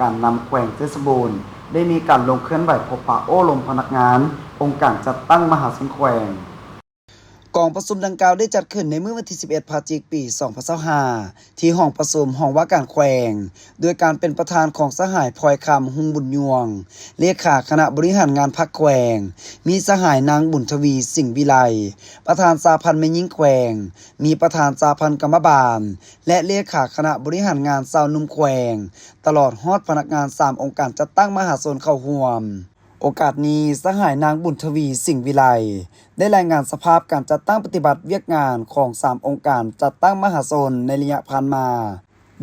ການນຳແຂວງໄຊສົມບູນ ໄດ້ມີການລົງເຄື່ອນໄຫວພົບປະໂອ້ລົມພະນັກງານອົງການຈັດຕັ້ງມະຫາຊົນແຂວງ. ກອງປະຊຸມດັ່ງກ່າວໄດ້ຈັດຂຶ້ນໃນມື້ວັນທີສິບເອັດ ພະຈິກ ປີສອງພັນຊາວຫ້າ ທີ່ຫ້ອງປະຊຸມຫ້ອງວ່າການແຂວງ ໂດຍການເປັນປະທານຂອງສະຫາຍ ພອຍຄຳ ຮຸ່ງບຸນຍວງ ເລຂາຄະນະບໍລິຫານງານພັກແຂວງ, ມີສະຫາຍນາງ ບຸນທະວີ ສິງວິໄລ ປະທານສະຫະພັນແມ່ຍິງແຂວງ, ມີປະທານສະຫະພັນກຳມະບານ ແລະ ເລຂາຄະນະບໍລິຫານງານຊາວໜຸ່ມແຂວງ, ຕະຫຼອດຮອດພະນັກງານສາມອົງການຈັດຕັ້ງມະຫາຊົນເຂົ້າຮ່ວມ. ໂອກາດນີ້, ສະຫາຍນາງ ບຸນທະວີ ສິງວິໄລ ໄດ້ລາຍງານສະພາບການຈັດຕັ້ງປະຕິບັດວຽກງານຂອງສາມອົງການຈັດຕັ້ງມະຫາຊົນໃນໄລຍະຜ່ານມາ,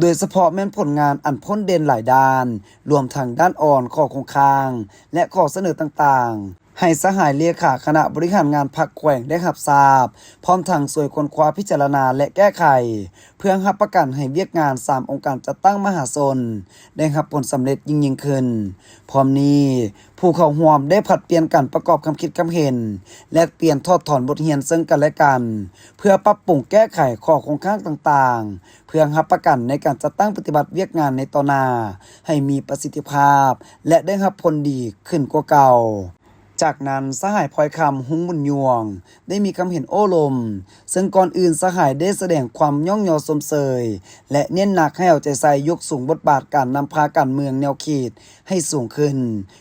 ໂດຍສະເພາະແມ່ນຜົນງານອັນພົ້ນເດັ່ນຫຼາຍດ້ານ, ລວມທັງດ້ານອ່ອນ, ຂໍ້ຄົງຄ້າງ ແລະ ຂໍ້ສະເໜີຕ່າງໆ ໃຫ້ສະຫາຍເລຂາຄະນະບໍລິຫານງານພັກແຂວງໄດ້ຮັບຊາບ, ພ້ອມທັງຊ່ວຍຄົ້ນຄວ້າ, ພິຈາລະນາ ແລະ ແກ້ໄຂ ເພື່ອຮັບປະກັນໃຫ້ວຽກງານສາມອົງການຈັດຕັ້ງມະຫາຊົນໄດ້ຮັບຜົນສຳເລັດຍິ່ງໆຂຶ້ນ. ພ້ອມນີ້, ຜູ້ເຂົ້າຮ່ວມໄດ້ຜັດປ່ຽນກັນປະກອບຄຳຄິດຄຳເຫັນ, ແລກປ່ຽນຖອດຖອນບົດຮຽນເຊິ່ງກັນແລະກັນ, ເພື່ອປັບປຸງແກ້ໄຂຂໍ້ຄົງຄ້າງຕ່າງໆ, ເພື່ອຮັບປະກັນໃນການຈັດຕັ້ງປະຕິບັດວຽກງານໃນຕໍ່ໜ້າ ໃຫ້ມີປະສິດທິພາບ ແລະ ໄດ້ຮັບຜົນດີຂຶ້ນກວ່າເກົ່າ. ຈາກນັ້ນ, ສະຫາຍ ພອຍຄຳ ຮຸ່ງບຸນຍວງ ໄດ້ມີຄຳເຫັນໂອ້ລົມ, ເຊິ່ງກ່ອນອື່ນສະຫາຍໄດ້ສະແດງຄວາມຍ້ອງຍໍຊົມເຊີຍ ແລະ ເນັ້ນໜັກໃຫ້ເອົາໃຈໃສ່ຍົກສູງບົດບາດການນຳພາການເມືອງແນວຄິດໃຫ້ສູງຂຶ້ນ,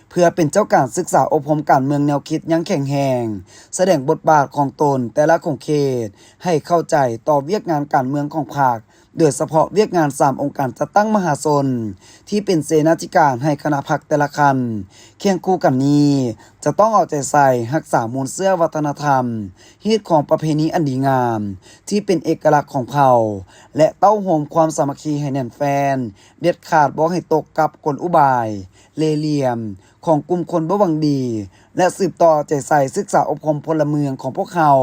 ເພື່ອເປັນເຈົ້າການສຶກສາອົບຮົມການເມືອງແນວຄິດຢ່າງແຂງແຮງ, ສະແດງບົດບາດຂອງຕົນແຕ່ລະຂົງເຂດໃຫ້ເຂົ້າໃຈຕໍ່ວຽກງານການເມືອງຂອງພັກ, ໂດຍສະເພາະວຽກງານສາມອົງການຈັດຕັ້ງມະຫາຊົນ ທີ່ເປັນເສນາທິການໃຫ້ຄະນະພັກແຕ່ລະຂັ້ນ. ຄຽງຄູ່ກັນນີ້, ຈະຕ້ອງເອົາໃຈໃສ່ຮັກສາມູນເຊື້ອວັດທະນະທຳ, ຮີດຄອງປະເພນີອັນດີງາມ ທີ່ເປັນເອກະລັກຂອງເຜົ່າ ແລະ ເຕົ້າໂຮມຄວາມສາມັກຄີໃຫ້ແໜ້ນແຟ້ນ, ເດັດຂາດບໍ່ໃຫ້ຕົກກັບກົນອຸບາຍ ເລ່ຫຼ່ຽມ ຂອງກຸ່ມຄົນບໍ່ຫວັງດີ ແລະ ສືບຕໍ່ເອົາໃຈໃສ່ສຶກສາອົບຮົມພົນລະເມືອງຂອງພວກເຮົາ,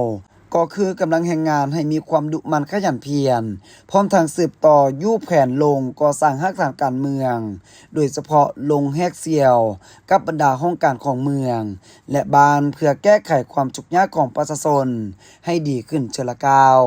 ກໍຄືກຳລັງແຮງງານໃຫ້ມີຄວາມດຸໝັ່ນຂະຫຍັນພຽນ, ພ້ອມທັງສືບຕໍ່ຢູ່ແຜນລົງກໍ່ສ້າງຮາກຖານການເມືອງ, ໂດຍສະເພາະລົງແຮກສ່ຽວກັບບັນດາຫ້ອງການຂອງເມືອງ ແລະ ບ້ານ ເພື່ອແກ້ໄຂຄວາມທຸກຍາກຂອງປະຊາຊົນໃຫ້ດີຂຶ້ນເທື່ອລະກ້າວ.